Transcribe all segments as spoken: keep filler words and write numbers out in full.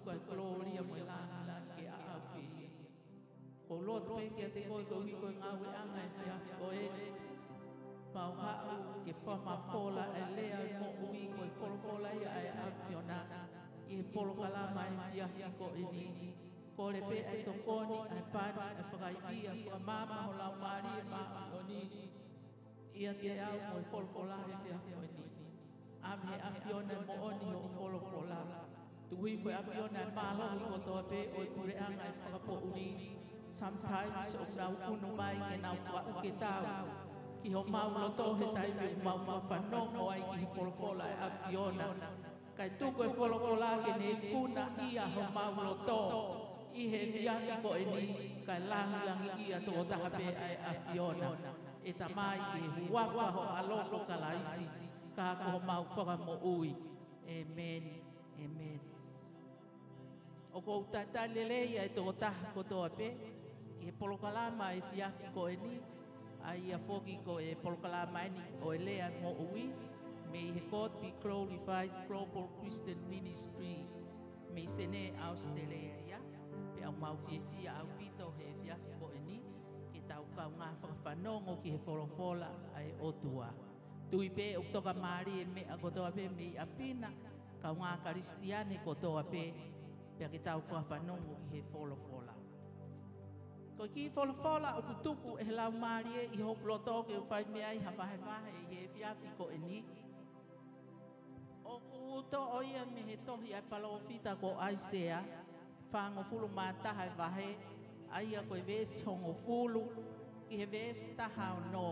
ko e kolōlia mo e lāngilangi ke ʻaʻau pē ia. ʻOku ou lotu pē kiate koe koeʻuhi ko e ngāueʻanga ʻo e efiafi ko eni. Mau haʻu ke fakamafola e lea ʻo e moʻui, ko e folofola ia ʻa e ʻAfiona ʻi he polokalama efiafi ko eni. Kole pē ʻa e tokoni, ʻa e pani, ʻa e fakaivia, fakamaama ho Laumālie Māʻoniʻoni ʻiate au mo e folofola he efiafi ko eni. ʻAve ʻe he ʻAfiona e moʻoni hoʻo folofola. Tuku hifo ʻe ʻAfiona e mālohi kotoa pē ʻo e puleʻanga ʻo e fakapoʻuli. Sometimes ʻoku nau ʻunu mai ke nau fakaʻuketau ki homau loto he taimi ʻoku mau fakafanongo ai ki he folofola ʻa e ʻAfiona. Kae tuku e folofola ke ne ikunaʻia homau loto ʻi he efiafi ko eni, kae lāngilangiʻia tokotaha pē ʻa e ʻAfiona. ʻE Tamai, ʻi he huafa ho ʻAlo ko Kalaisi, ka ko homau Fakamoʻui. ʻĒmeni. ʻĒmeni. ʻOku ou talitali lelei ʻa e tokotaha kotoa pē ki he polokalama efiafi ko eni, ʻa ia foki ko e polokalama eni ʻo e lea moʻui, mei he God Be Glorified Global Christian Ministry, mei Senē, ʻAositelēlia. Pea ʻoku mau fiefia ʻaupito he efiafi ko eni ke tau kaungā fakafanongo ki he folofola ʻa e ʻOtua. Tui pē ʻoku tokamālie e meʻa kotoa pē mei ʻapi na, kaungā Kalisitiane kotoa pē, pea ke tau fakafanongo ki he folofola. Ko e kiʻi folofola ʻoku tuku ʻe he Laumālie ʻi hoku loto ke u fai mei ai ha vahevahe ʻi he efiafi ko eni, ʻoku toʻo ia mei he tohi ʻa e palōfita ko ʻAisea, fāngofulu mā taha e vahe, ʻa ia ko e veesi hongofulu ki he veesi taha ono.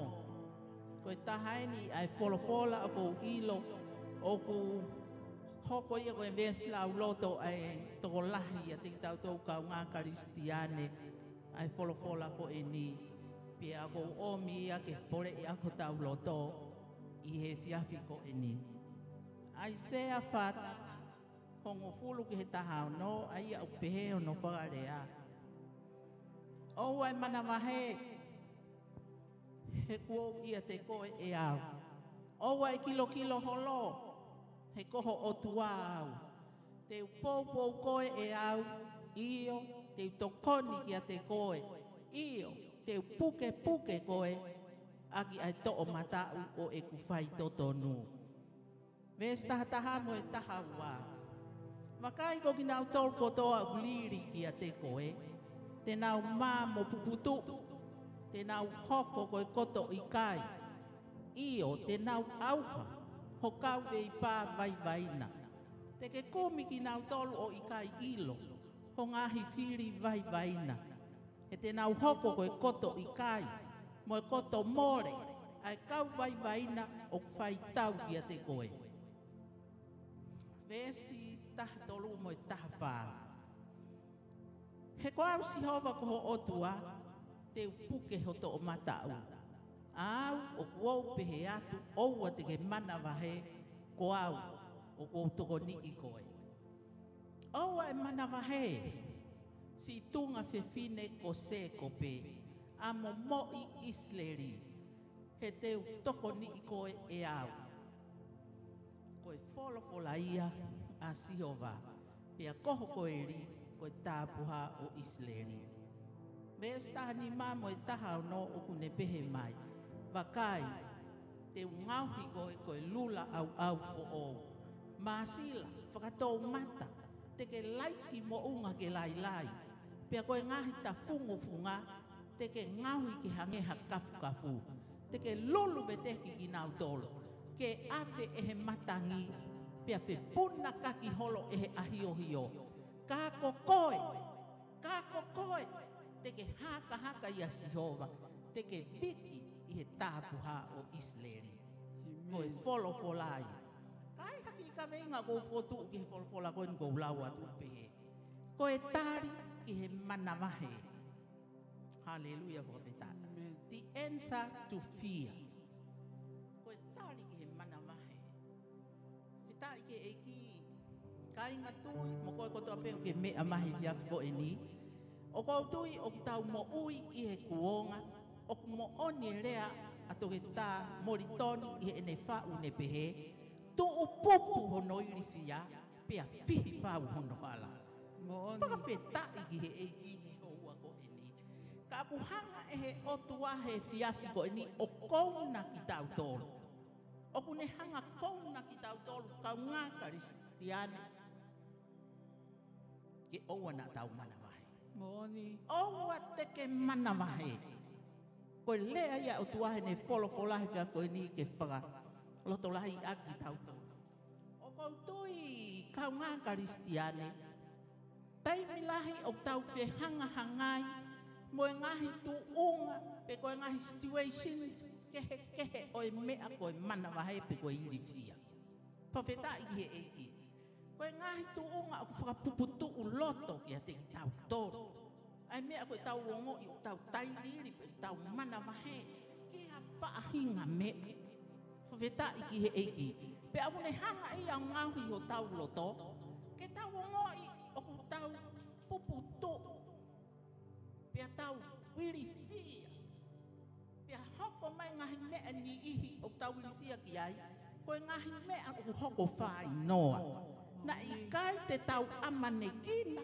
Ko e taha eni ʻa e folofola ʻoku ou ʻilo ʻoku hoko ia ko e veesi lauloto ʻa e tokolahi ʻiate kitautolu kaungā Kalisitiane, ʻa e folofola ko eni. Pea ʻoku ou ʻomi ia ke poleʻi ʻaki hotau loto ʻi he efiafi ko eni. ʻAisea fā taha, hongofulu ki he taha ono, ʻa ia ʻoku pehē hono fakalea: ʻOua ʻe manavahē, he kuo u ʻiate koe ʻe au. ʻOua ʻe kilokilo holo, he ko ho ʻOtua au. Te u poupou koe ʻe au, ʻio, te u tokoni kiate koe, ʻio, te u pukepuke koe ʻaki ʻa e toʻomataʻu ʻo ʻeku faitotonu. Veesi taha taha mo e taha ua. Vakai, ko kinautolu kotoa ʻoku lili kiate koe, te nau mā mo puputuʻu, te nau hoko ko e koto ʻikai. ʻIo, te nau ʻauha ho kau veipā vaivaina. Te ke kumi kinautolu ʻo ʻikai ʻilo ho ngaahi fili vaivaina. He te nau hoko ko e koto ʻikai mo e koto mole ʻa e kau vaivaina ʻoku fai tau kiate koe. Veesi taha tolu mo e taha fā. He ko au Sihova ko ho ʻOtua, te u puke ho toʻomataʻu. ʻA au ʻoku ou pehē atu, ʻoua te ke manavahē, ko au ʻoku ou tokoniʻi koe. ʻOua ʻe manavahē, siʻi tuʻunga fefine ko Sēkope, ʻa momoʻi ʻIsileli, he te u tokoniʻi koe ʻe au. Ko e folofola ia ʻa Sihova, pea ko ho koeli ko e Tāpuhā ʻo ʻIsileli. Veesi taha nima mo e taha ono ʻoku ne pehē mai: Vakai, te u ngaohi koe ko e lula ʻauʻau foʻou. Māsila, fakatoumata, te ke laiki moʻunga ke lailai, pea ko e ngaahi tafungofunga te ke ngaohi ke hangē ha kafukafu. Te ke lulu veteki kinautolu, ke ʻave ʻe he matangi, pea fepunakaki holo ʻe he ʻahiohio. Ka ko koe, ka ko koe, te ke hakahaka ʻia Sihova, te ke viki ʻi he Tāpuhā ʻo ʻIsileli. Ko e folofola ia. Ka ai ha kiʻi kaveinga ʻoku ou fokotuʻu ki he folofola ko eni, ʻoku ou lau atu pehē: Ko e tali ki he manavahē. Haleluia, fakafetaʻi. ʻĒmeni. The answer to fear. Ko e tali ki he manavahē. Fakafetaʻi ki he ʻEiki, kāinga tui, mo koe kotoa pē ʻoku ke meʻa mai he efiafi ko eni. ʻOku ou tui ʻoku tau moʻui ʻi he kuonga ʻoku moʻoni e lea ʻa Toketā Molitoni ʻi heʻene faʻu ʻo ne pehē: Tuʻu pupu hono ilifia, pea fihi fau hono hala. Moʻoni. Fakafetaʻi ki he ʻEiki he houa ko eni. Ka ʻoku hanga ʻe he ʻOtua he efiafi ko eni ʻo kouna kitautolu. ʻOku ne hanga kouna kitautolu kaungā Kalisitiane ke ʻoua naʻa tau manavahē. Moʻoni. ʻOua te ke manavahē. Ko e lea ia ʻa e ʻOtua heʻene folofola he efiafi ko eni ke fakalotolahiʻaki kitautolu. ʻOku ou tui kaungā Kalisitiane, taimi lahi ʻoku tau fehangahangai mo e ngaahi tuʻunga pe ko e ngaahi situations kehekehe ʻo e meʻa ko e manavahē pe ko e ilifia. Fakafetaʻi ki he ʻEiki. Ko e ngaahi tuʻunga ʻoku fakapuputuʻu loto kiate kitautolu. ʻA e meʻa ko ʻetau ongoʻi ʻoku tau tailiili pe ʻoku tau manavahē ki ha faʻahinga meʻa. Fakafetaʻi ki he ʻEiki. Pea ʻoku ne hanga ia ʻo ngaohi hotau loto ke tau ongoʻi ʻoku tau puputuʻu. Pea tau ilifia. Pea hoko mai ngaahi meʻa ʻe niʻihi ʻoku tau ilifia ki ai, ko e ngaahi meʻa ʻoku hoko fāinoa. Naʻe ʻikai te tau ʻamanekina,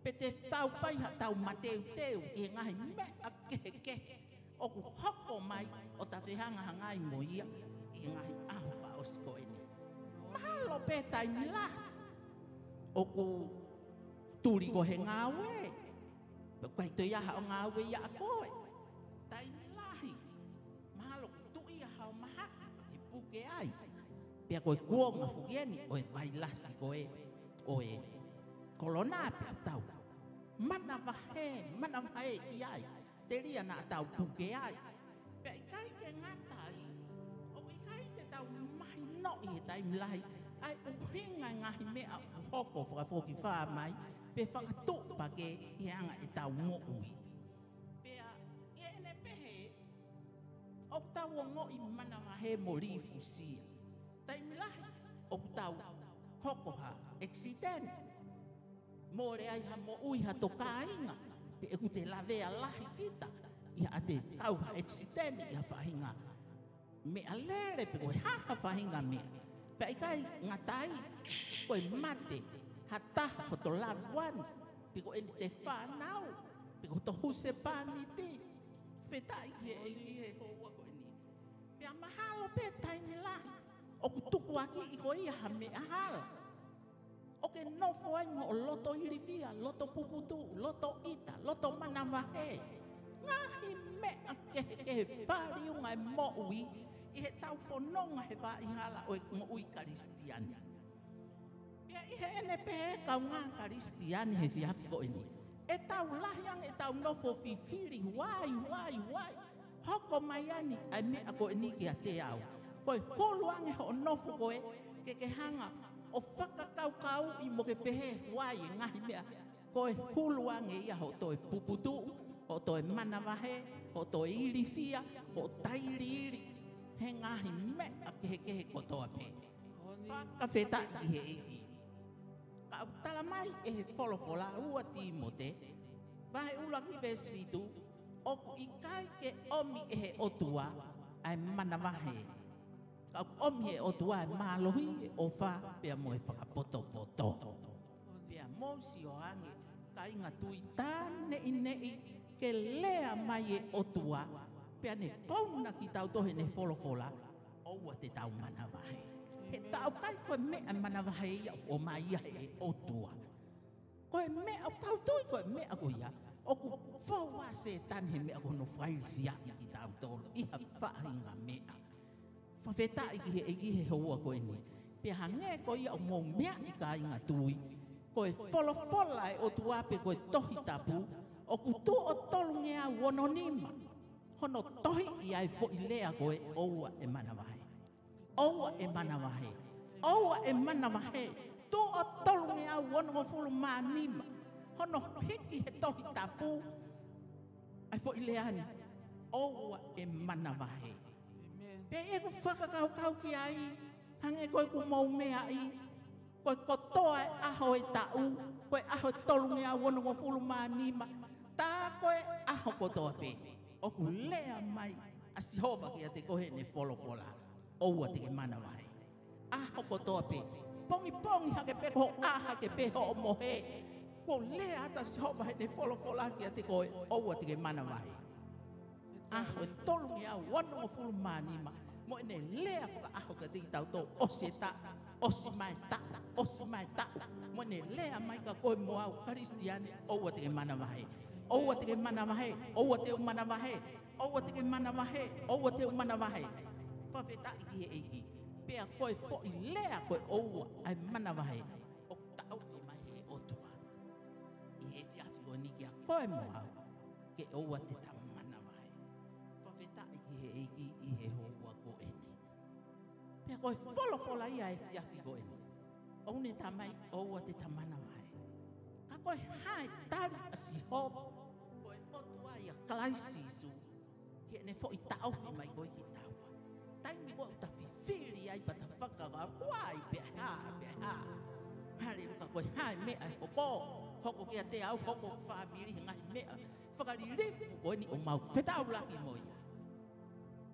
pe te tau fai haʻatau mateuteu ki he ngaahi meʻa kehekehe ʻoku hoko mai ʻo ta fehangahangai mo ia ʻi he ngaahi ʻaho fakaʻosi ko eni. Mahalo pē taimi lahi ʻoku tuli koe he ngāue, pe ʻoku ʻikai toe ʻi ai haʻo ngāue ia ʻa koe. Taimi lahi mahalo ʻoku tuʻu ia haʻo mahaki ke puke ai. Pea ko e kuonga foki eni ʻo e vailasi ko ē ʻo e kolona pea tau manavahē, manavahē ki ai. Telia naʻa tau puke ai. Pea ʻikai ke ngata ai, ʻoku ʻikai te tau mahinoʻi he taimi lahi ʻa e ʻuhinga e ngaahi meʻa ʻoku hoko fakafokifā mai pe fakatuʻupakē ki he anga ʻetau moʻui. Pea ʻi heʻene pehē, ʻoku tau ongoʻi manavahē mo lifusia. Taimi lahi ʻoku tau hoko ha accident, mole ai ha moʻui ha tokāinga, pe ʻoku te lavea lahi kita ʻi haʻate kau ha accident ʻi ha faʻahinga meʻalele pe ko e hā ha faʻahinga meʻa. Pea ʻikai ngata ai, ko e mate ha taha hoto loved ones, pe ko ʻene fānau, pe ko hoto husepāniti. Fakafetaʻi ki he ʻEiki he houa ko eni. Pea mahalo pē taimi lahi ʻoku tukuakiʻi koe ia ha meʻa hala ʻo ke nofo ai mo hoʻo loto ilifia, loto puputuʻu, loto ʻita, loto manavahē. Ngaahi meʻa kehekehe fāliunga e moʻui ʻi heʻetau fononga he vaʻa hala ʻo e moʻui Kalisitiane. Pea ʻi heʻene pehē kaungā Kalisitiane he efiafi ko eni, ʻe tau lahi ange ʻetau nofo fifili, why, why, why? Hoko mai eni ʻa e meʻa ko eni kiate au. Ko e hulu ange hoʻo nofo ko ē ke ke hanga ʻo fakakaukauʻi mo ke pehē why e ngaahi meʻa. Ko e hulu ange ia hoʻo toe puputuʻu, hoʻo toe manavahē, hoʻo toe ilifia, hoʻo tailiili he ngaahi meʻa kehekehe kotoa pē. Fakafetaʻi ki he ʻEiki. Ka ʻoku tala mai ʻe he folofola, ua Tīmote vahe ʻuluaki veesi fitu, ʻoku ʻikai ke ʻomi ʻe he ʻOtua ʻa e manavahē, ka ʻoku ʻomi ʻe he ʻOtua ʻa e mālohi, ʻofa pea mo e fakapotopoto. Pea mou sio ange, kāinga tui, tā neʻineʻi ke lea mai e ʻOtua, pea ne kouna kitautolu heʻene folofola, ʻoua te tau manavahē. He tā ʻoku ʻikai ko e meʻa manavahē ia ʻoku ʻomai ia ʻe he ʻOtua. Ko e meʻa ʻoku tau tui ko e meʻa ko ia ʻoku fou ʻa Sētane he meʻa ko hono fakailifiaʻi kitautolu ʻi ha faʻahinga meʻa. Fakafetaʻi ki he ʻEiki he houa ko eni. Pea hangē ko ia ʻoku mou meaʻi kāinga tui, ko e folofola ʻa e ʻOtua pe ko e Tohi Tapu, ʻoku tuʻo tolungeau ono nima hono tohiʻi ʻa e foʻi lea ko ē ʻoua ʻe manavahē. ʻOua ʻe manavahē. ʻOua ʻe manavahē. Tuʻo tolungeau onongofulu mā nima hono hiki he Tohi Tapu ʻa e foʻi lea ni, ʻoua ʻe manavahē. Pea ʻi heʻeku fakakaukau ki ai, hangē ko ʻeku mou meaʻi, ko e kotoa e ʻaho e taʻu, ko e ʻaho tolungeau onongofulu mā nima, tā ko e ʻaho kotoa pē ʻoku lea mai ʻa Sihova kiate koe heʻene folofola, ʻoua te ke manavahē. ʻAho kotoa pē, pongipongi hake pē ko hoʻo ʻā hake pē hoʻo mohe, Kuo lea atu ʻa Sihova heʻene folofola kiate koe, ʻoua te ke manavahē. ʻAho ʻe tolungeau onongofulu mā nima, mo ʻene lea fakaʻaho kiate kitautolu, ʻosi e taʻu, ʻosi mai e taʻu, ʻosi mai e taʻu. Mo ʻene lea mai kia koe mo au Kalisitiane, ʻoua te ke manavahē. ʻOua te ke manavahē, ʻoua te u manavahē, ʻoua te ke manavahē, ʻoua te u manavahē. Fakafetaʻi ki he ʻEiki. Pea ko e foʻi lea ko e ʻoua ʻa e manavahē, ʻoku taʻofi mai he ʻOtua ʻi he efiafi ko eni kia koe mo au, ke ʻoua te ta manavahē. Fakafetaʻi ki he ʻEiki ʻi he houa ko eni. Pea ko e folofola ia he efiafi ko eni, ʻoku ne talamai ʻoua te ta manavahē. Ka ko e hā e tali ʻa Sihova, ko e ʻOtua ia Kalaisi Sīsū, ki heʻene foʻi taʻofi mai ko ē kitaua? Taimi ko ē ʻoku ta fifili ai pea ta fakakaukau, kuo ʻi ai pē ha, pē ha. Haleluia, ko e hā e meʻa ʻe hoko, hoko kiate au, hoko ki he fāmili, he ngaahi meʻa fakalilifu ko eni ʻoku mau fetaulaki mo ia.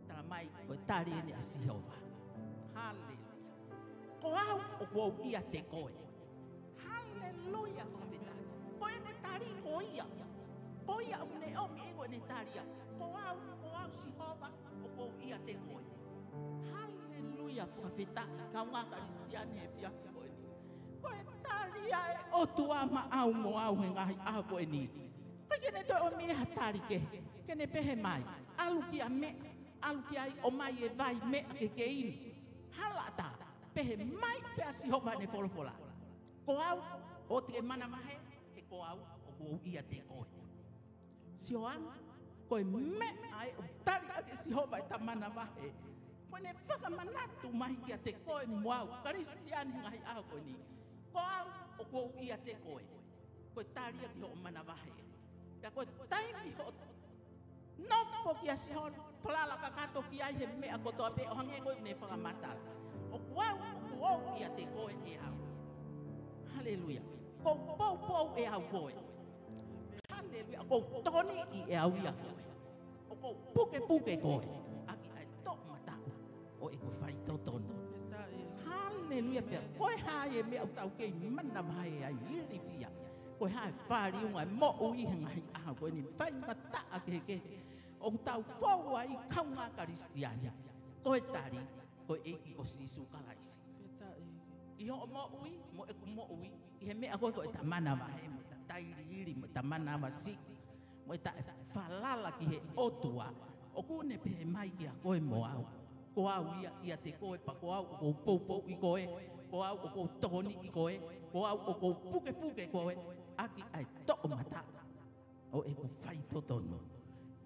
Talamai ko e tali eni ʻa Sihova. Haleluia. Ko au ʻoku ou ʻiate koe. Haleluia, fakafetaʻi. Ko ʻene tali ko ia. Ko ia ʻoku ne ʻomi ʻe koe ʻene tali ia. Ko au, ko au Sihova, ʻoku ou ʻiate koe. Haleluia, fakafetaʻi. Kāinga Kalisitiane he efiafi ko eni. Ko e tali ia ʻa e ʻOtua maʻau mo au he ngaahi ʻaho ko eni. ʻIkai ke ne toe ʻomi ha tali kehe, ke ne pehē mai, ʻalu kia meʻa, ʻalu ki ai, ʻomai e vai, meʻa ke ke inu. Halaʻatā, pehē mai pē ʻa Sihova heʻene folofola. Ko au, ʻoua te ke manavahē, he ko au ʻoku ou ʻiate koe. Sio ange, ko e meʻa ē ʻoku tali ʻaki ʻe Sihova ʻeta manavahē, ko ʻene fakamanatu mai kiate koe mo au Kalisitiane he ngaahi ʻaho ko eni. Ko au ʻoku ou ʻiate koe. Ko e tali ia ki hoʻo manavahē. Pea ko e taimi hoʻo nofo kia Sihova, falala kakato ki ai he meʻa kotoa pē, ʻo hangē ko ʻene fakamatala, ʻoku ou, ʻoku ou ʻiate koe ʻe au. Haleluia. ʻOku ou poupou ʻe au koe. Haleluia. ʻOku ou tokoniʻi ʻe au ia koe. ʻOku ou pukepuke koe ʻaki ʻa e toʻomataʻu ʻo ʻeku faitotonu. Haleluia. Pea ko e hā e meʻa ʻoku tau kei manavahē ai, ilifia? Ko e hā e fāliunga e moʻui he ngaahi ʻaho ko eni, faingataʻa kehekehe ʻoku tau fou ai kāinga Kalisitiane? Ko e tali, ko e ʻEiki ko Sīsū Kalaisi. ʻI hoʻo moʻui mo ʻeku moʻui, ki he meʻa ko ē ko ʻeta manavahē, mo ʻeta tailiili, mo ʻeta manavasiʻi, mo ʻeta falala ki he ʻOtua, ʻoku ne pehē mai kia koe mo au, ko au ia ʻiate koe, pea ko au ʻoku ou poupouʻi koe, ko au ʻoku ou tokoniʻi koe, ko au ʻoku ou pukepuke koe ʻaki ʻa e toʻomataʻu ʻo ʻeku faitotonu.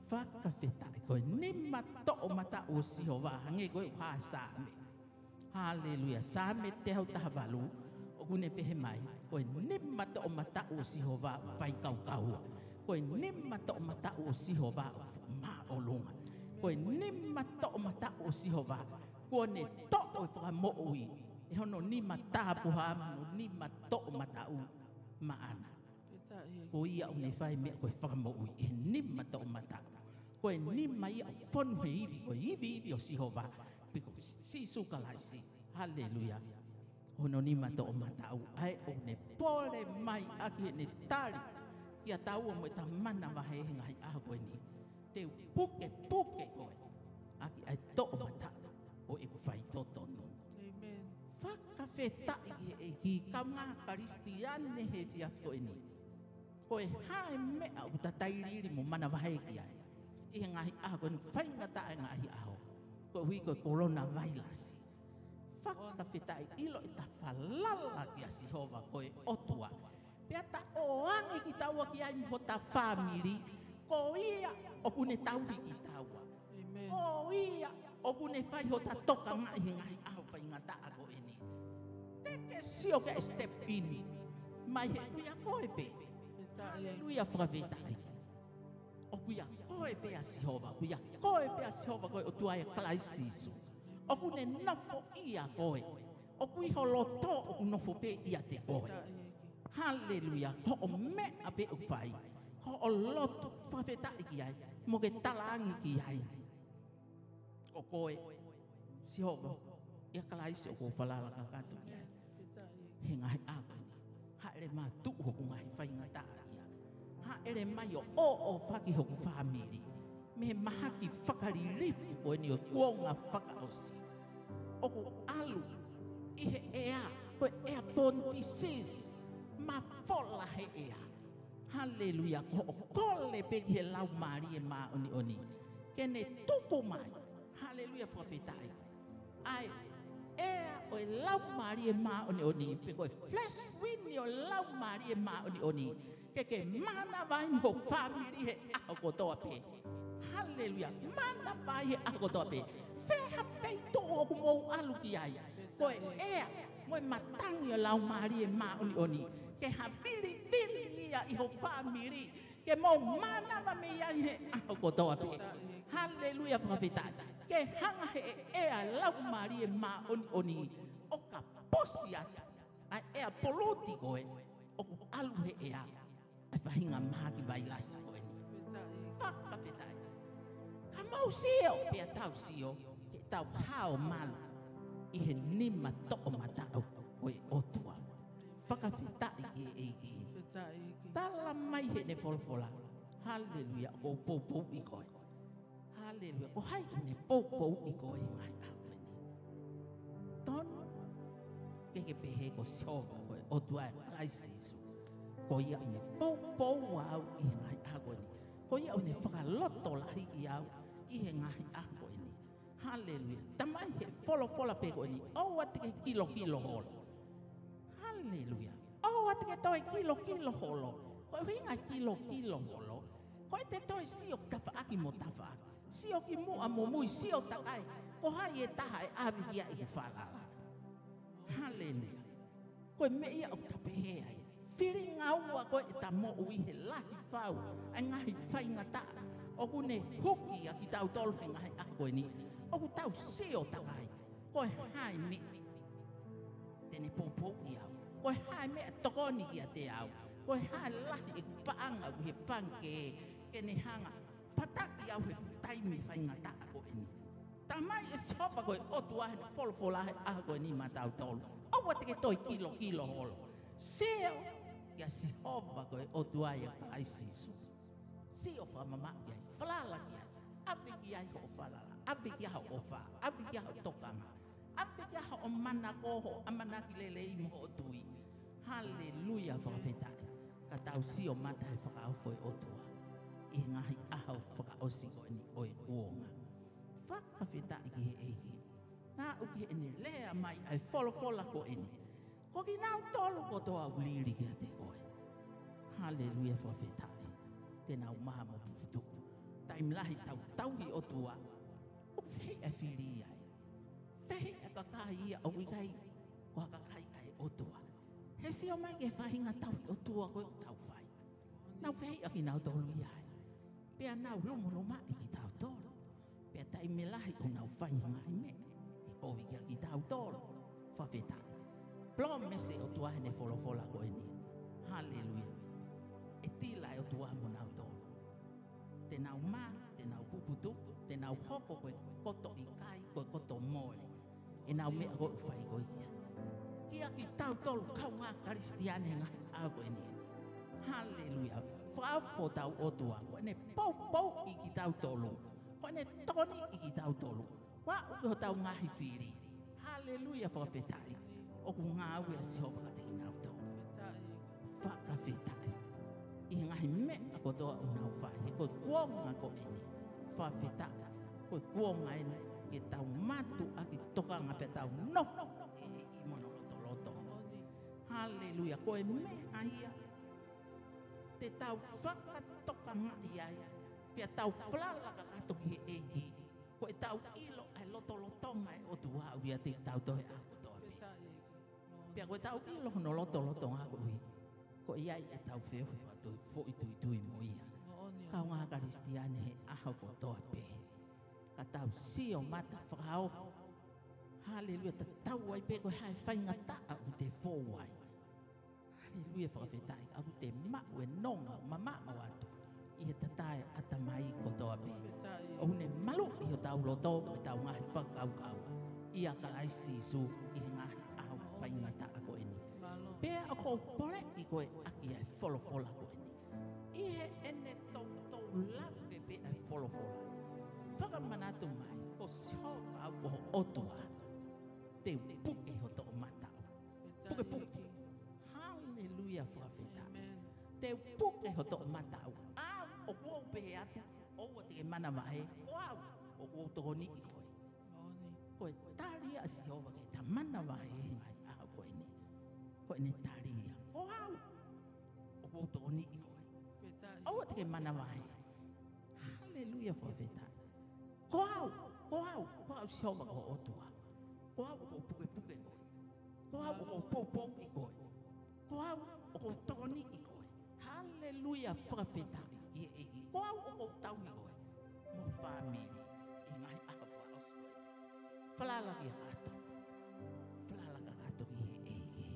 Fakafetaʻi, ko e nima toʻomataʻu ʻo Sihova, hangē ko e ʻoku hā he Saame. Haleluia. Saame teau taha valu, ʻoku ne pehē mai, ko e nima toʻomataʻu ʻo Sihova ʻoku faikaukaua. Ko e nima toʻomataʻu ʻo Sihova ʻoku māʻolunga. Ko e nima toʻomataʻu ʻo Sihova, kuo ne toʻo e fakamoʻui ʻe hono nima tāpuhā mo hono nima toʻomataʻu maʻana. Ko ia ʻoku ne fai meʻa ko e fakamoʻui ʻi he nima toʻomataʻu. Ko e nima ia ʻoku fonu he ivi, ko e ivi, ivi ʻo Sihova, pe ko Sīsū Kalaisi. Haleluia. Hono nima toʻomataʻu, ʻa ē ʻoku ne pole mai ʻaki heʻene tali kiate kitaua mo ʻeta manavahē he ngaahi ʻaho ko eni. Te u pukepuke koe ʻaki ʻa e toʻomataʻu ʻo ʻeku faitotonu. Fakafetaʻi ki he ʻEiki, kāinga Kalisitiane he efiafi ko eni. Ko e hā e meʻa ʻoku ta tailiili mo manavahē ki ai ʻi he ngaahi ʻaho ko eni, faingataʻa e ngaahi ʻaho, koeʻuhi ko e kolona vailasi? Fakafetaʻi, ʻilo ʻeta falala kia Sihova ko e ʻOtua, pea ta ʻoange kitaua ki ai mo hota fāmili, ko ia ʻoku ne tauhi kitaua. Ko ia ʻoku ne fai hota tokangaʻi he ngaahi ʻaho faingataʻa ko eni. Te ke sio ke step in mai he ʻoku ʻia koe pē. Haleluia, fakafetaʻi. ʻOku ʻia koe pē ʻa Sihova, ʻoku ʻia koe pē ʻa Sihova ko e ʻOtua ʻia Kalaisi Sīsū. ʻOku ne nofoʻia koe. ʻOku ʻi ho loto ʻoku nofo pē ʻiate koe. Haleluia. Ko hoʻo meʻa pē ʻoku fai, ko hoʻo lotu, fakafetaʻi ki ai, mo ke talaange ki ai, ko koe, Sihova, ʻia Kalaisi ʻoku ou falala kakato ki ai he ngaahi ʻaho ni. Hāʻele mai ʻo tuʻu hoku ngaahi faingataʻa ia. Hāʻele mai ʻo ʻoʻofaki hoku fāmili mei he mahaki fakalilifu ko eni ʻo e kuonga fakaʻosi. ʻOku ʻalu ʻi he ʻea, ko e airborne disease, mafola he ʻea. Haleluia, ko hoʻo kole pē ki he Laumālie Māʻoniʻoni ke ne tuku mai. Haleluia, fakafetaʻi. ʻA e ʻea ʻo e Laumālie Māʻoniʻoni, pe ko e fresh wind ʻo e Laumālie Māʻoniʻoni, ke ke mānava ai mo ho fāmili he ʻaho kotoa pē. Haleluia, mānava ai he ʻaho kotoa pē. Fē ha feituʻu ʻoku mou ʻalu ki ai, ko e ʻea mo e matangi ʻo e Laumālie Māʻoniʻoni ke havilivili ia ʻi ho fāmili, ke mou mānava mei ai he ʻaho kotoa pē. Haleluia, fakafetaʻi. Ke hanga he ʻea ʻo e Laumālie Māʻoniʻoni ʻo kapusi atu ʻa e ʻea poloti ko ē ʻoku ʻalu he ʻea, ʻa e faʻahinga mahaki vailasi ko eni. Fakafetaʻi. Ka mou sio, pea tau sio, ke tau hao malu ʻi he nima toʻomataʻu ʻo e ʻOtua. Fakafetaʻi ki he ʻEiki. Fakafetaʻi ki he ʻEiki. Tala mai heʻene folofola. Haleluia. ʻOku ou poupouʻi koe. Haleluia. Ko hai ʻoku ne poupouʻi koe he ngaahi ʻaho ko eni? Tonu ke ke pehē ko Sihova ko e ʻOtua ʻa Kalaisi Sīsū. Ko ia ʻoku ne poupou au ʻi he ngaahi ʻaho ko eni. Ko ia ʻoku ne fakalotolahiʻi au ʻi he ngaahi ʻaho ko eni. Haleluia. Tala mai he folofola pē ko eni, ʻoua te ke kilokilo holo. Haleluia. ʻOua te ke toe kilokilo holo. Ko e ʻuhinga e kilokilo holo, ko ʻete toe sio tafaʻaki mo tafaʻaki, sio ki muʻa mo mui, sio takai ko hai e taha ʻe ʻave ki ai ʻeku falala. Haleluia. Ko e meʻa ia ʻoku ta pehē ai. Filingaua ko ē ʻeta moʻui he lahi fau ʻa e ngaahi faingataʻa ʻoku ne huki ʻa kitautolu he ngaahi ʻaho ko eni. ʻOku tau sio takai ko e hā e meʻa te ne poupouʻi au, ko e hā e meʻa tokoni kiate au, ko e hā e lahi ʻeku paʻanga ʻi he pangikē ke ne hanga fataki au he taimi faingataʻa ko eni. Tala mai ʻe Sihova ko e ʻOtua heʻene folofola he ʻaho ko eni maʻatautolu, ʻoua te ke toe kilokilo holo. Sio kia Sihova ko e ʻOtua ʻa Kalaisi Sīsū. Sio fakamamaʻu ki ai, falala ki ai, ʻave ki ai hoʻo falala, ʻave ki ai hoʻo ʻofa, ʻave ki ai hoʻo tokanga, ʻave ki ai hoʻo manako, hoʻo ʻamanaki lelei mo hoʻo tui. Haleluia, fakafetaʻi. Ka tau sio mata he fakaofo ʻo e ʻOtua ʻi he ngaahi ʻaho fakaʻosi ko eni ʻo e kuonga. Fakafetaʻi ki he ʻEiki. Naʻa ʻoku ʻi heʻene lea mai ʻa e folofola ko eni, ko kinautolu kotoa ʻoku lili kiate koe. Haleluia, fakafetaʻi. Te nau mā mo puputuʻu. Taimi lahi ʻetau tauhi ʻOtua, ʻoku fehiʻa e fili ai. Fehiʻa e kakai ia ʻoku ʻikai ko ha kakai ʻa e ʻOtua. He sio mai ki he faʻahinga tauhi ʻOtua ko ē ʻoku tau fai, nau fehiʻa kinautolu ia ai. Pea nau lumolumaʻi kitautolu. Pea taimi lahi ʻoku nau fai e ngaahi meʻa ke kovi kia kitautolu. Fakafetaʻi. Palōmesi ʻOtua heʻene folofola ko eni. Haleluia. ʻE tila e ʻOtua mo nautolu. Te nau mā, te nau puputuʻu, te nau hoko ko e koto ʻikai, ko e koto mole. ʻEnau meʻa ko ē ʻoku fai ko ia. Kia kitautolu kaungā Kalisitiane he ngaahi ʻaho ko eni. Haleluia. Fakaofo hotau ʻOtua. Ko ʻene poupouʻi kitautolu, ko ʻene tokoniʻi kitautolu. Ua uke hotau ngaahi fili. Haleluia, fakafetaʻi. ʻOku ngāue ʻa Sihova kiate kinautolu. Fakafetaʻi. ʻI he ngaahi meʻa kotoa ʻoku nau fai, he ko e kuonga ko eni. Fakafetaʻi. Ko e kuonga eni ke tau mātuʻaki tokanga pea tau nofo he ʻEiki mo hono lotolotonga. Haleluia. Ko e meʻa ia te tau fakatokangaʻi ai, pea tau falala kakato ki he ʻEiki. Ko ʻetau ʻilo ʻa e lotolotonga ʻo e ʻOtua ʻoku ʻiate kitautolu he ʻaho kotoa pē. Pea ko ʻetau ʻilo hono lotolotonga koeʻuhi ko ia ʻetau feohi fakatoi foʻituitui mo ia. Moʻoni. Kaungā Kalisitiane he ʻaho kotoa pē, ka tau sio mata fakaofo. Haleluia, tatau ai pē ko e hā e faingataʻa ʻoku te fou ai. Haleluia, fakafetaʻi. ʻOku te maʻu e nonga mamaʻo atu ʻi he tatae ʻatamai kotoa pē. Fakafetaʻi. ʻOku ne maluʻi hotau loto mo ʻetau ngaahi fakakaukau ʻia Kalaisi Sīsū ʻi he ngaahi ʻaho faingataʻa ko eni. Mālō. Pea ʻoku ou poleʻi koe ʻaki ʻa e folofola ko eni. ʻI heʻene toutou lave pē ʻa e folofola, fakamanatu mai, ko Sihova au ko ho ʻOtua, te u puke ho toʻomataʻu. Pukepuke. Haleluia, fakafetaʻi. Amen. Te u puke ho toʻomataʻu. Au, ʻoku ou pehē atu, ʻoua te ke manavahē, ko au ʻoku ou tokoniʻi koe. Moʻoni. Ko e tali ʻa Sihova ki heʻeta manavahē he ngaahi ʻaho ko eni. Ko ʻene tali ia. Ko au ʻoku ou tokoniʻi koe. Fakafetaʻi. ʻOua te ke manavahē. Haleluia, fakafetaʻi. Ko au, ko au, ko au Sihova ko ho ʻOtua. Ko au ʻoku ou pukepuke koe. Ko au ʻoku ou poupouʻi koe. Ko au ʻoku ou tokoniʻi koe. Haleluia, fakafetaʻi ki he ʻEiki. Ko au ʻoku ou tauhi koe mo ho fāmili ʻi he ngaahi ʻaho fakaʻosi ko eni. Falala kia kakato. Falala kakato ki he ʻEiki.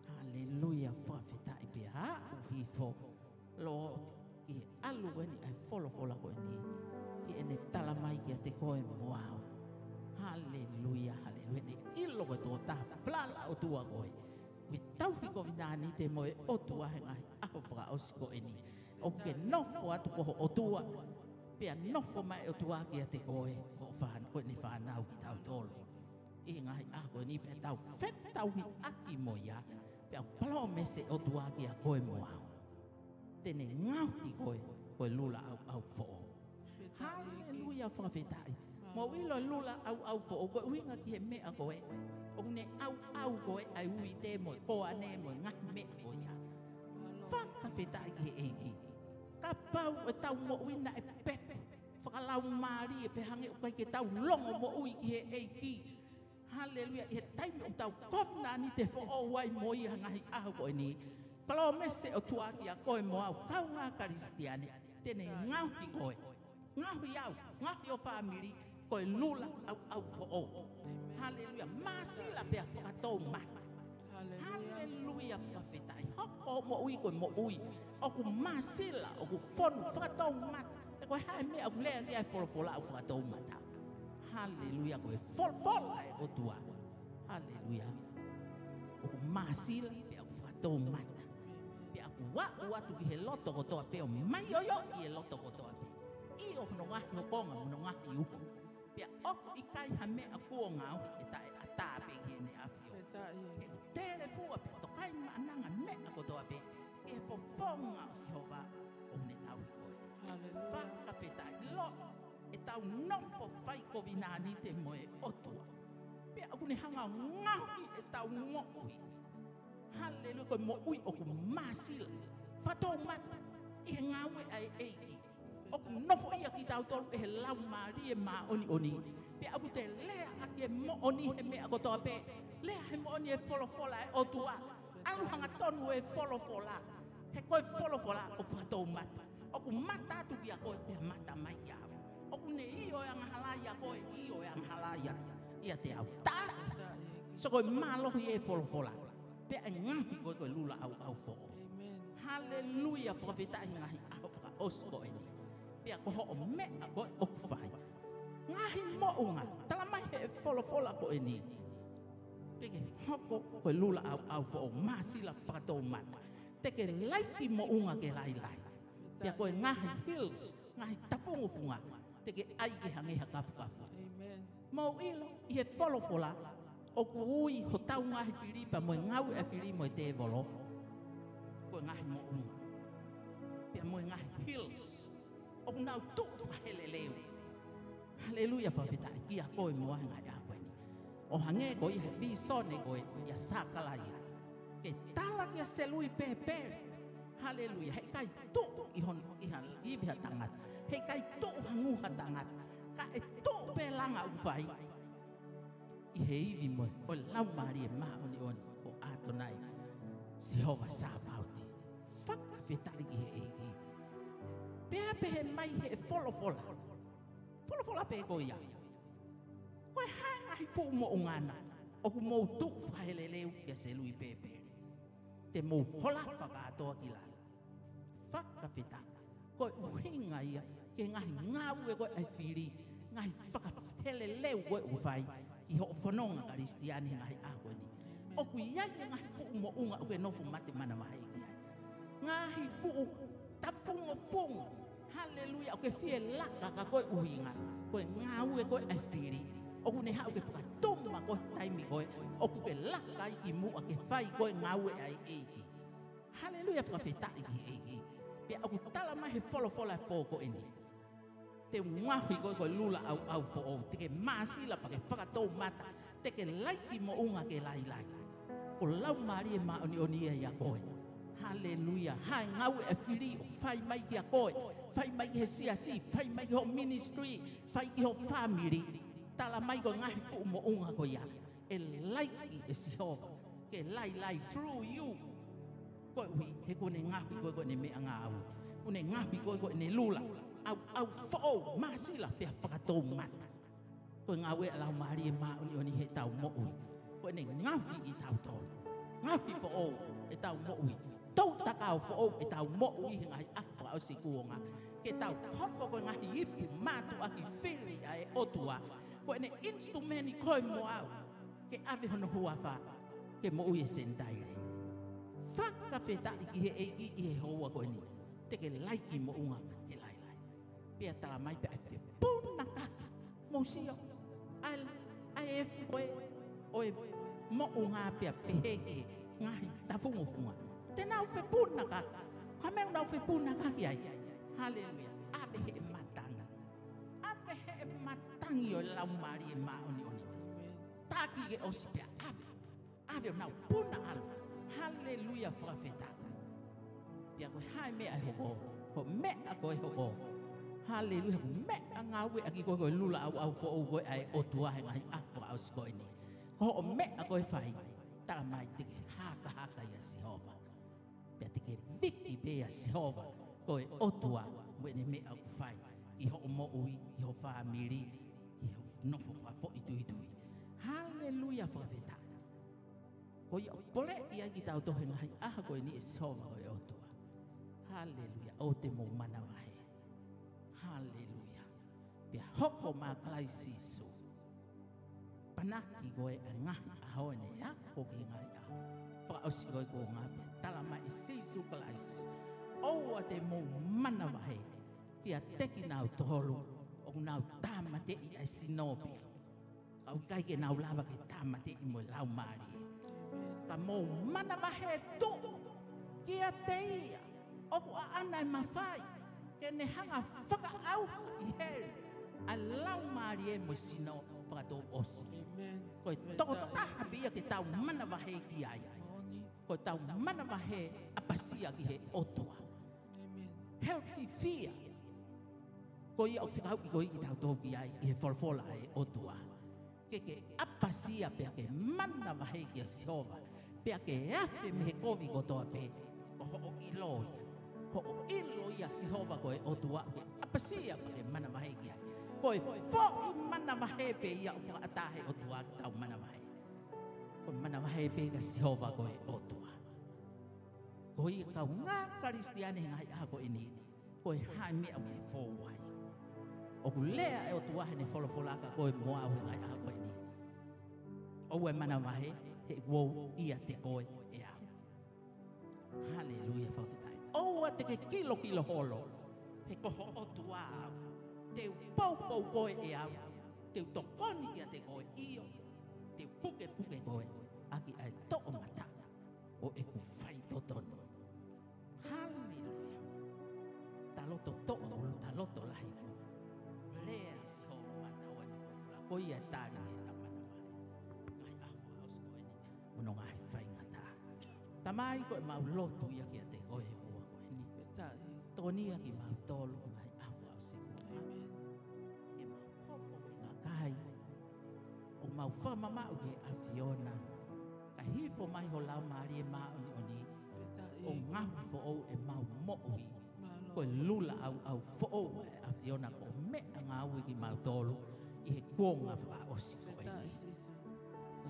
Haleluia, fakafetaʻi. Pea aʻu hifo, Lord, ki he ʻalu ko eni ʻa e folofola ko eni, ki heʻene tala mai kiate koe mo au. Haleluia, haleluia. Heʻene ʻilo ko e tokotaha falala ʻOtua koe. Ko e tauhi kovinānite mo e ʻOtua he ngaahi ʻaho fakaʻosi ko eni. ʻOku ke nofo atu ko ho ʻOtua, pea nofo mai ʻOtua kiate koe, ko e fān-, ko ʻene fānau kitautolu. ʻI he ngaahi ʻaho ko eni pea tau fetauhiʻaki mo ia, pea palōmesi ʻOtua kia koe mo au. Te ne ngaohi koe, ko e lula ʻauʻau foʻou. Haleluia, fakafetaʻi. Mou ʻilo e lula ʻauʻau foʻou, ko e ʻuhinga ki he meʻa ko ē ʻoku ne ʻauʻau ko ē ʻa e uite mo e koane mo e ngaahi meʻa ko ia. Fakafetaʻi ki he ʻEiki. Kapau ʻe tau moʻui naʻe peku fakalaumālie pe hangē ʻoku ʻikai ke tau longomoʻui ki he ʻEiki. Haleluia. ʻI he taimi ʻoku tau kovinānite foʻou ai mo ia he ngaahi ʻaho ko eni, palōmesi ʻOtua kia koe mo au, kaungā Kalisitiane, te ne ngaohi koe, ngaohi au, ngaohi ho fāmili, ko e lula ʻauʻau foʻou. Amen. Haleluia. Māsila pea fakatoumata. Haleluia. Haleluia, fakafetaʻi. Hoko hoʻo moʻui ko e moʻui ʻoku māsila, ʻoku fonu, fakatoumata. He ko e hā e meʻa ʻoku lea ki ai e folofola ʻoku fakatoumata? Haleluia, ko e folofola ʻa e ʻOtua. Haleluia. ʻOku māsila, pea ʻoku fakatoumata. Pea ʻoku aʻu atu ki he loto kotoa pē ʻo maioioʻi e loto kotoa pē. ʻI hono ngaahi hokonga, hono ngaahi uho. Pea ʻoku ʻikai ha meʻa kuo ngaohi ʻe taʻeʻatā pē ki heʻene ʻafio. Fakafetaʻi. He ʻoku telefua pea tokaimaʻananga meʻa kotoa pē ki he fofonga ʻo Sihova ʻoku ne tauhi koe. Haleluia. Fakafetaʻi. Lord, ʻetau nofo fai kovinānite mo e ʻOtua, pea ʻoku ne hanga ʻo ngaohi ʻetau moʻui. Haleluia, ko e moʻui ʻoku māsila, fakatoumata ʻi he ngāue ʻa e ʻEiki. ʻOku nofoʻia kitautolu ʻe he Laumālie Māʻoniʻoni. Pea ʻoku te lea ʻaki e moʻoni he meʻa kotoa pē. Lea he moʻoni e folofola ʻa e ʻOtua. ʻAlu hangatonu e folofola. He ko e folofola ʻoku fakatoumata. ʻOku mata atu kia koe, pea mata mai kia au. ʻOku ne ʻio e angahala ʻia koe, ʻio e angahala ʻia, ʻiate au. Tā. So ko e mālohi e folofola. Pea ʻe ngaohi koe ko e lula ʻauʻau foʻou. Amen. Haleluia, fakafetaʻi, ngaahi ʻaho fakaʻosi ko eni. Pea ko hoʻo meʻa ko ē ʻoku fai. Ngaahi moʻunga, tala mai he folofola ko eni. Te ke hoko ko e lula ʻauʻau foʻou, māsila, fakatoumata. Te ke laiki moʻunga ke lailai. Pea ko e ngaahi hills, ngaahi tafungofunga, te ke ʻai ke hangē ha kafukafu. Amen. Mou ʻilo, ʻi he folofola, ʻoku ui hotau ngaahi fili pea mo e ngāue ʻa e fili mo e tēvolo, ko e ngaahi moʻunga. Pea mo e ngaahi hills, ʻoku nau tuʻu fakaheleleu. Haleluia, fakafetaʻi kia koe mo au he ngaahi ʻaho ko eni. ʻO hangē ko ia he vīsone ko ē ʻia Sakalaia. Ke tala kia Selupēpeli. Haleluia. Heʻikai tuʻu ʻi hon-, ʻi ha ivi ha tangata. Heʻikai tuʻu ha ngū ha tangata. Ka ʻe tuʻu pē langa ʻoku fai ʻi he ivi mo e ʻo e Laumālie Māʻoniʻoni ko ʻAtonai Sihova Sāpaoti. Fakafetaʻi ki he ʻEiki. Pea pehē mai he folofola. Folofola pē ko ia. Ko e hā e ngaahi fuʻu moʻunga na ʻoku mou tuʻu fakaheleleu kia Selupēpeli? Te mou holafa kātoa ki lalo. Fakafetaʻi. Ko e ʻuhinga ia ki he ngaahi ngāue ko ē ʻa e fili, ngaahi fakaheleleu ko ē ʻoku fai ki hoʻo fononga Kalisitiane he ngaahi ʻaho ko eni. ʻOku ʻi ai e ngaahi fuʻu fuʻu moʻunga ʻoku ke nofo mate manavahē ki ai. Ngaahi fuʻu tafungofunga. Haleluia, ʻoku ke fie laka ka ko e ʻuhinga ko e ngāue ko ē ʻa e fili. ʻOku ne haʻu ke fakatuma ko e taimi ko ē ʻoku ke laka ai ki muʻa ke fai ko e ngāue ʻa e ʻEiki. Haleluia, fakafetaʻi ki he ʻEiki. Pea ʻoku tala mai he folofola he pō ko eni. Te u ngaohi koe ko e lula ʻauʻau foʻou, te ke māsila pea ke fakatoumata, te ke laiki moʻunga ke lailai. Ko e Laumālie Māʻoniʻoni ia ʻia koe. Haleluia. Hā e ngāue ʻa e fili ʻoku fai mai kia koe, fai mai ki he siasi, fai mai ki hoʻo ministry, fai ki hoʻo fāmili. Tala mai ko e ngaahi fuʻu moʻunga ko ia ʻe laiki ʻe Sihova ke lailai through you. Koeʻuhi he kuo ne ngaohi koe ko ʻene meʻangāue. Kuo ne ngaohi koe ko ʻene lula ʻauʻau foʻou, māsila pea fakatoumata. Ko e ngāue ʻa e Laumālie Māʻoniʻoni heʻetau moʻui. Ko ʻene ngaohi kitautolu, ngaohi foʻou ʻetau moʻui, toutakao foʻou ʻetau moʻui he ngaahi ʻaho fakaʻosi kuonga. Ke tau hoko ko e ngaahi ipu mātuʻaki fili ʻa e ʻOtua. Ko ʻene instrument koe mo au ke ʻave hono huafa ke moʻui e Senitaile. Fakafetaʻi ki he ʻEiki ʻi he houa ko eni. Te ke laiki moʻunga ke lailai. Pea tala mai pea ʻe fepunakaki. Mou sio, ʻa e, ʻa e efu ko ē ʻo e moʻunga pea pehē ki he ngaahi tafungofunga. Te nau fepunakaki. Ko e meʻa ʻoku nau fepunakaki ai. Haleluia. ʻAve he matangi. ʻAve he matangi ʻo e Laumālie Māʻoniʻoni. Taki ke ʻosi pea ʻave. ʻAve ʻo nau puna ʻalu. Haleluia, fakafetaʻi. Pea ko e hā e meʻa ʻe hoko? Ko e meʻa ko ē ʻe hoko, haleluia, ko e meʻangāueʻaki koe ko e lula ʻauʻau foʻou ko ē ʻa e ʻOtua he ngaahi ʻaho fakaʻosi ko eni. Ko hoʻo meʻa ko ē ʻe fai, tala mai te ke hakahaka ʻia Sihova. Pea te ke viki pē ʻia Sihova ko e ʻOtua mo ʻene meʻa ʻoku fai ki hoʻo moʻui, ki ho fāmili, ki hoʻo nofo fakafoʻituitui. Haleluia, fakafetaʻi. Ko ia ʻoku poleʻi ai kitautolu he ngaahi ʻaho ko eni ʻe Sihova ko e ʻOtua. Haleluia. ʻOua te mou manavahē. Haleluia. Pea hoko mai ʻa Kalaisi Sīsū. Panaki ko ē ʻa e ngaahi ʻaho ʻene ako ki he ngaahi ʻaho fakaʻosi ko ē kuonga pea tala mai ʻe Sīsū Kalaisi, ʻoua te mou manavahē kiate kinautolu ʻoku nau tāmateʻi ʻa e sino pē, ka ʻoku ʻikai ke nau lava ke tāmateʻi mo e Laumālie. Ka mou manavahē tuʻu kiate ia ʻoku ʻaʻana e mafai ke ne hanga ʻo fakaʻauha ʻi heli ʻa e laumālie mo e sino fakatouʻosi. Amen. Ko e tokotaha pē ia ke tau manavahē ki ai. Moʻoni. Ko ʻetau manavahē ʻapasia ki he ʻOtua. Amen. Healthy fear. Ko ia ʻoku fekauʻi ko ē kitautolu ki ai ʻi he folofola ʻa e ʻOtua. Ke ke ʻapasia pea ke manavahē kia Sihova, pea ke afe mei he kovi kotoa pē. Ko hoʻo ʻilo ia, hoʻo ʻilo ʻia Sihova ko e ʻOtua, ke ʻapasia pea ke manavahē ki ai. Ko e foʻi manavahē pē ia ʻoku fakaʻatā he ʻOtua ke tau manavahē. Ko e manavahē pē kia Sihova ko e ʻOtua. Ko ia kaungā Kalisitiane he ngaahi ʻaho ko eni, ko e hā e meʻa ʻoku ke fou ai? ʻOku lea e ʻOtua heʻene folofola kia koe mo au he ngaahi ʻaho ko eni. ʻOua ʻe manavahē, he ʻoku ou ʻiate koe ʻe au. Haleluia, fakafetaʻi. ʻOua te ke kilokilo holo, he ko ho ʻOtua au. Te u poupou koe ʻe au, te u tokoni kiate koe, ʻio, te u pukepuke koe ʻaki ʻa e toʻomataʻu ʻo ʻeku faitotonu. Haleluia. Taloto toʻa ʻulu, taloto lahi ʻulu. Lea ʻa Sihova, mataua ni folofola. Ko ia ʻe tali ʻe he tama na mai. Ngaahi ʻaho fakaʻosi ko eni mo hono ngaahi faingataʻa. Tamai, ko ʻemau lotu ia kiate koe he houa ko eni. Fakafetaʻi. Tokoni ia kimautolu he ngaahi ʻaho fakaʻosi ko eni. Amen. Ke mau hoko ko e kakai ʻoku mau fakamamaʻu ki he ʻAfiona, kae hifo mai ho Laumālie Māʻoniʻoni, fakafetaʻi, ʻo ngaohi foʻou ʻemau moʻui. Mālō. Ko e lula ʻauʻau foʻou ʻa e ʻAfiona ko e meʻangāue kimautolu ʻi he kuonga fakaʻosi ko eni. Fakafetaʻi Sīsū.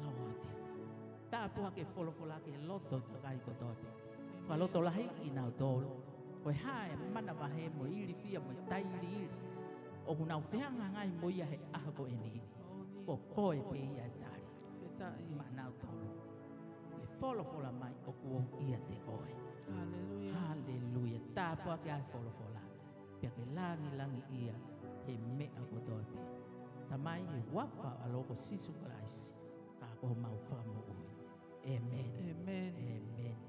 Lord, tāpuaki e folofola ki he loto ʻo e kakai kotoa pē. Amen. Fakalotolahiʻi kinautolu. Ko e hā e manavahē mo e ilifia mo e tailiili ʻoku nau fehangahangai mo ia he ʻaho ko eni, ko koe pē ia ʻe tali. Fakafetaʻi. Maʻanautolu. Ke Folofola mai ʻoku ou ʻiate koe. Haleluia. Haleluia. Tāpuaki ʻa e folofola. Pea ke langilangiʻia he meʻa kotoa pē. Tamai, ʻi he huafa ʻo ho ʻAlo ko Sīsū Kalaisi, ka ko homau Fakamoʻui. ʻĒmeni. ʻĒmeni. ʻĒmeni.